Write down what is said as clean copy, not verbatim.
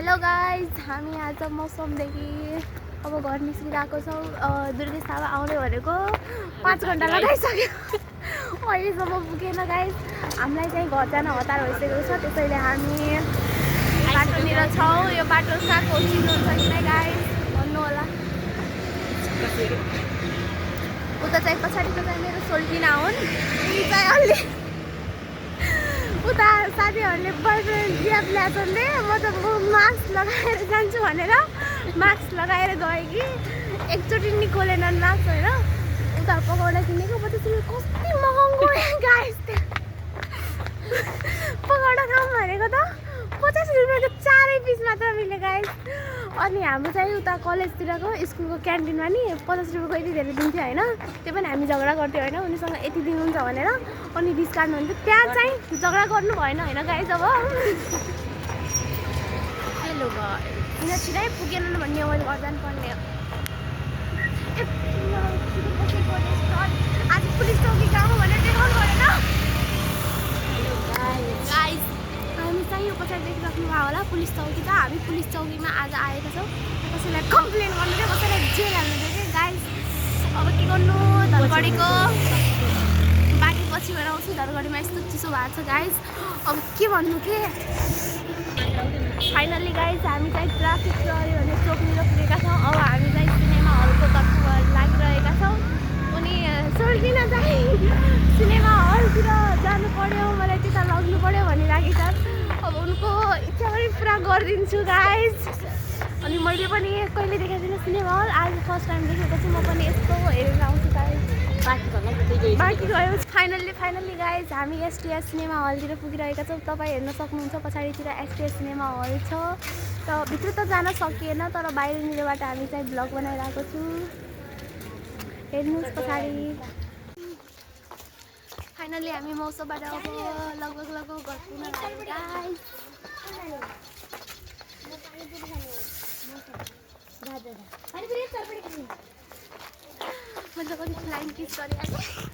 Hello guys, हामी आज मौसमदेखि अब घर निस्किरहेको छौँ। दुर्गेश थापा आउने भनेको 5 घन्टा लगाइसक्यो, अहिलेसम्म पुगेन गाइज। हामीलाई चाहिँ घर जान हतार भइसकेको छ, त्यसैले हामी बाटोतिर छौँ। यो बाटो कहाँको चिन्नुहुन्छ कि नै गाइज भन्नु होला। उता चाहिँ पछाडिको चाहिँ मेरो सोल्टिना हुन्, यी चाहिँ अलि उता साथीहरूले बोयफ्रेन्ड ग्याप ल्याएछन्। म त मास्क लगाएर जान्छु भनेर मास्क लगाएर गएँ कि एकचोटि नि खोलेनन् मास्क होइन। उता पकौडा किनेको 50 रुपियाँ, कति महँगो गाइस। पकौडा खाऊँ भनेको त 50 रुपियाँको 4 पिस मात्र मिले गाइस। अनि हाम्रो चाहिँ उता कलेजतिरको स्कुलको क्यान्टिनमा नि 50 रुपियाँको यति धेरै दिन्थ्यो होइन। त्यो पनि हामी झगडा गर्थ्यौँ होइन, उनीसँग यति दिनुहुन्छ भनेर अनि डिस्काउन्ट हुन्थ्यो। त्यहाँ चाहिँ झगडा गर्नु भएन होइन गाइस। अब हेलो किन छिटै पुगेनन् भन्ने मैले घर जानुपर्ने हो। आज पुलिस चौकी गयौँ भनेर देखाउनु भएन गाइस। हामी चाहिँ यो पछाडि देखिराख्नु भयो होला पुलिस चौकी छ। हामी पुलिस चौकीमा आज आएका छौँ। कसैलाई कम्प्लेन गर्नु थियो, कसैलाई जेल हाल्नु थियो कि गाइस। अब के गर्नु, धनगढीको बाटो पछि भएर आउँछु। धनगढीमा यस्तो चिसो भएको छ गाइस, अब के भन्नु के। फाइनल्ली गाइस हामी चाहिँ ट्राफिक चल्यो भने चोकतिर पुगेका छौँ। अब हामी चाहिँ सिनेमा हलको तर्फबाट लागिरहेका छौँ। अनि सोल्टिन चाहिँ सिनेमा हलतिर जानु पर्यो, मलाई त्यता लग्नु पर्यो भनिरहेको छ। अब उनको इच्छा पनि पुरा गरिदिन्छु गाइस। अनि मैले पनि कहिले देखाएको थिइनँ सिनेमा हल, आज फर्स्ट टाइम देखेपछि म पनि यस्तो हेरेर आउँछु गाइस। बाँकी गयो। फाइनल्ली गाइस हामी एसटिएस सिनेमा हलतिर पुगिरहेका छौँ। तपाईँ हेर्न सक्नुहुन्छ पछाडितिर एसटिएस सिनेमा हल छ। र भित्र त जान सकिएन, तर बाहिरनिरबाट हामी चाहिँ भ्लग बनाइरहेको छु। हेर्नुहोस् पछाडि। फाइनल्ली हामी मौसमबाट अब लगभग घर पुग्न लाग्यो गाइस। मतलब कति फ्लाइङ किस गरिहालेँ।